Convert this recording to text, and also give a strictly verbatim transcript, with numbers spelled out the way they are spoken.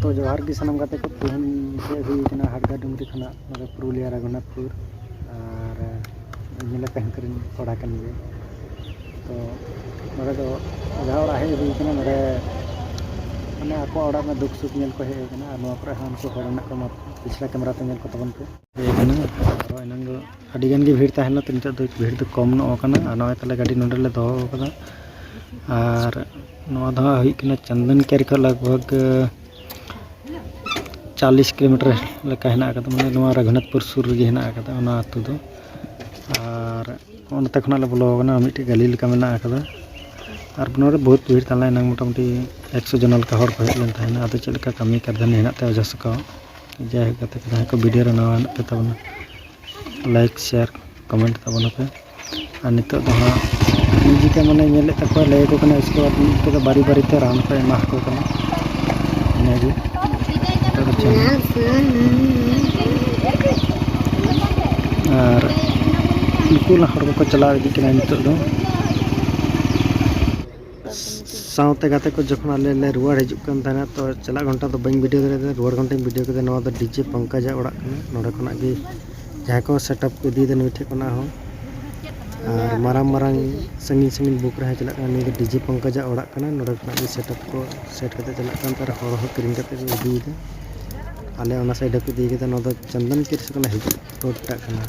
ᱛᱚ ᱡᱚᱦᱟᱨ ᱜᱮ ᱥᱟᱱᱟᱢ ᱜᱟᱛᱮ ᱠᱚ, ᱛᱮᱦᱮᱧ ᱦᱮᱡ ᱦᱩᱭ ᱠᱟᱱᱟ ᱦᱟᱰᱜᱟᱨ ᱰᱩᱝᱨᱤ ᱠᱷᱚᱱᱟᱜ ᱱᱚᱰᱮ ᱯᱩᱨᱩᱞᱤᱭᱟᱹ ᱨᱟᱹᱜᱷᱩᱱᱟᱛᱷᱯᱩᱨ, ᱟᱨ ᱧᱮᱞᱮ ᱠᱟᱱ ᱠᱚᱨᱮᱱ ᱠᱚᱲᱟ ᱠᱟᱱ ᱜᱮ᱾ ᱛᱚ ᱱᱚᱰᱮ ᱫᱚ ᱡᱟᱦᱟᱸ ᱚᱲᱟᱜ ᱦᱮᱡ ᱦᱩᱭ ᱠᱟᱱᱟ, ᱱᱚᱰᱮ ᱢᱟᱱᱮ ᱟᱠᱚᱣᱟᱜ ᱚᱲᱟᱜ ᱨᱮᱱᱟᱜ ᱫᱩᱠ ᱥᱩᱠ ᱧᱮᱞ ᱠᱚ ᱦᱮᱡ ᱠᱟᱱᱟ, ᱟᱨ ᱱᱚᱣᱟ ᱠᱚᱨᱮ ᱦᱚᱸ ᱩᱱᱠᱩ ᱦᱚᱲ ᱢᱮᱱᱟᱜ ᱠᱚᱣᱟ, ᱯᱤᱪᱷᱞᱟ ᱠᱮᱢᱮᱨᱟ ᱛᱮ ᱧᱮᱞ ᱠᱚ ᱛᱟᱵᱚᱱ ᱯᱮ᱾ ᱦᱮᱡ ᱠᱟᱱᱟ, ᱟᱨ ᱮᱱᱟᱝ ᱫᱚ ᱟᱹᱰᱤ ᱜᱟᱱ ᱜᱮ ᱵᱷᱤᱲ ᱛᱟᱦᱮᱸ ᱞᱮᱱᱟ, ᱛᱚ ᱱᱤᱛᱚᱜ ᱫᱚ ᱵᱷᱤᱲ ᱫᱚ ᱠᱚᱢ ᱧᱚᱜ ᱟᱠᱟᱱᱟ᱾ ᱟᱨ ᱱᱚᱜᱼᱚᱭ ᱛᱟᱞᱮ ᱜᱟᱹᱰᱤ ᱱᱚᱰᱮ ᱞᱮ ᱫᱚᱦᱚ ᱟᱠᱟᱫᱟ, ᱟᱨ ᱱᱚᱣᱟ ᱫᱚ ᱦᱟᱸᱜ ᱦᱩᱭᱩᱜ ᱠᱟᱱᱟ ᱪᱟᱱᱫᱚᱱ ᱠᱮᱭᱟᱨ ᱠᱷᱚᱱ ᱞᱟᱜᱽ ᱵᱷᱟᱜᱽ ᱪᱟᱞᱤᱥ ᱠᱤᱞᱳᱢᱤᱴᱟᱨ ᱞᱮᱠᱟ ᱦᱮᱱᱟᱜ ᱟᱠᱟᱫᱟ, ᱢᱟᱱᱮ ᱱᱚᱣᱟ ᱨᱟᱹᱜᱷᱩᱱᱟᱛᱷᱯᱩᱨ ᱥᱩᱨ ᱨᱮᱜᱮ ᱦᱮᱱᱟᱜ ᱟᱠᱟᱫᱟ ᱚᱱᱟ ᱟᱹᱛᱩ ᱫᱚ᱾ ᱟᱨ ᱱᱚᱛᱮ ᱠᱷᱚᱱᱟᱜ ᱞᱮ ᱵᱚᱞᱚ ᱟᱠᱟᱱᱟ, ᱢᱤᱫᱴᱮᱡ ᱜᱟᱹᱞᱤ ᱞᱮᱠᱟ ᱢᱮᱱᱟᱜ ᱟᱠᱟᱫᱟ᱾ ᱟᱨ ᱱᱚᱰᱮ ᱵᱚᱦᱩᱛ ᱵᱷᱤᱲ ᱛᱟᱦᱮᱸ ᱞᱮᱱᱟ, ᱢᱚᱴᱟᱢᱩᱴᱤ ᱮᱠᱥᱚ ᱡᱚᱱᱟ ᱞᱮᱠᱟ ᱦᱚᱲ ᱠᱚ ᱦᱮᱡ ᱞᱮᱱ ᱛᱟᱦᱮᱱᱟ᱾ ᱟᱫᱚ ᱪᱮᱫ ᱞᱮᱠᱟ ᱠᱟᱹᱢᱤ ᱠᱟᱨᱫᱷᱟᱹᱱᱤ ᱦᱮᱱᱟᱜ ᱛᱟᱭᱟ ᱚᱡᱚᱭ ᱥᱟᱠᱟᱣ, ᱡᱟᱭᱦᱳᱠ ᱜᱟᱛᱮ ᱠᱚ ᱡᱟᱦᱟᱸᱭ ᱠᱚ ᱵᱷᱤᱰᱤᱭᱳ ᱨᱮ ᱱᱟᱣᱟ ᱦᱮᱱᱟᱜ ᱯᱮ ᱛᱟᱵᱚᱱᱟ, ᱞᱟᱭᱤᱠ ᱥᱮᱭᱟᱨ ᱠᱚᱢᱮᱱᱴ ᱛᱟᱵᱚᱱᱟᱯᱮ᱾ ᱟᱨ ᱱᱤᱛᱚᱜ ᱫᱚ ᱦᱟᱸᱜ ᱱᱤᱡᱮᱛᱮ ᱢᱟᱱᱮ ᱧᱮᱞᱮᱫ ᱛᱟᱠᱚᱣᱟ, ᱞᱟᱹᱭ ᱟᱠᱚ ᱠᱟᱱᱟ, ᱩᱥᱠᱮ ᱵᱟᱫ ᱩᱱᱠᱩ ᱫᱚ ᱵᱟᱨᱤ ᱵᱟᱨᱤᱛᱮ ᱨᱟᱱ ᱠᱚ ᱮᱢᱟ ᱟᱠᱚ ᱠᱟᱱᱟ᱾ ᱤᱱᱟᱹᱜᱮ᱾ ᱱᱤᱛᱚᱜ ᱫᱚ ᱪᱮᱫ ᱦᱚᱸ᱾ ᱟᱨ ᱩᱱᱠᱩ ᱦᱚᱲ ᱠᱚᱠᱚ ᱪᱟᱞᱟᱣ ᱤᱫᱤᱜ ᱠᱟᱱᱟ ᱱᱤᱛᱚᱜ ᱫᱚ᱾ ᱥᱟᱶᱛᱮ ᱜᱟᱛᱮ ᱠᱚ ᱡᱚᱠᱷᱚᱱ ᱟᱞᱮ ᱞᱮ ᱨᱩᱣᱟᱹᱲ ᱦᱤᱡᱩᱜ ᱠᱟᱱ ᱛᱟᱦᱮᱱᱟ, ᱛᱚ ᱪᱟᱞᱟᱜ ᱜᱷᱚᱱᱴᱟ ᱫᱚ ᱵᱟᱹᱧ ᱵᱷᱤᱰᱤᱭᱳ ᱫᱟᱲᱮᱭᱟᱫᱟ, ᱨᱩᱣᱟᱹᱲ ᱜᱷᱚᱱᱴᱟᱧ ᱵᱷᱤᱰᱤᱭᱳ ᱠᱮᱫᱟ᱾ ᱱᱚᱣᱟ ᱫᱚ ᱰᱤᱡᱮ ᱯᱚᱝᱠᱚᱡᱟᱜ ᱚᱲᱟᱜ ᱠᱟᱱᱟ᱾ ᱱᱚᱰᱮ ᱠᱷᱚᱱᱟᱜ ᱜᱮ ᱡᱟᱦᱟᱸᱭ ᱠᱚ ᱥᱮᱴᱟᱯ ᱠᱚ ᱤᱫᱤᱭᱮᱫᱟ ᱱᱩᱭ ᱴᱷᱮᱡ ᱠᱷᱚᱱᱟᱜ ᱦᱚᱸ, ᱟᱨ ᱢᱟᱨᱟᱝ ᱢᱟᱨᱟᱝ ᱥᱟᱺᱜᱤᱧ ᱥᱟᱺᱜᱤᱧ ᱵᱩᱠ ᱨᱮᱦᱚᱸ ᱪᱟᱞᱟᱜ ᱠᱟᱱᱟ᱾ ᱱᱩᱭ ᱫᱚ ᱰᱤᱡᱮ ᱯᱚᱝᱠᱚᱡᱟᱜ ᱚᱲᱟᱜ ᱠᱟᱱᱟ, ᱱᱚᱰᱮ ᱠᱷᱚᱱᱟᱜ ᱜᱮ ᱥᱮᱴᱟᱯ ᱠᱚ ᱥᱮᱴ ᱠᱟᱛᱮ ᱪᱟᱞᱟᱜ ᱠᱟᱱ ᱛᱟᱦᱮᱸ, ᱦᱚᱲ ᱦᱚᱸ ᱠᱤᱨᱤᱧ ᱠᱟᱛᱮ ᱠᱚ ᱤᱫᱤᱭᱮᱫᱟ᱾ ᱟᱞᱮ ᱚᱱᱟ ᱥᱟᱭᱤᱰ ᱦᱚᱸᱠᱚ ᱤᱫᱤ ᱠᱮᱫᱟ᱾ ᱱᱚᱣᱟ ᱫᱚ ᱪᱚᱱᱫᱚᱱ ᱠᱤᱨᱥ ᱠᱷᱚᱱᱟᱜ ᱦᱤᱡᱩᱜ ᱨᱳᱰ ᱴᱟᱜ ᱠᱟᱱᱟ᱾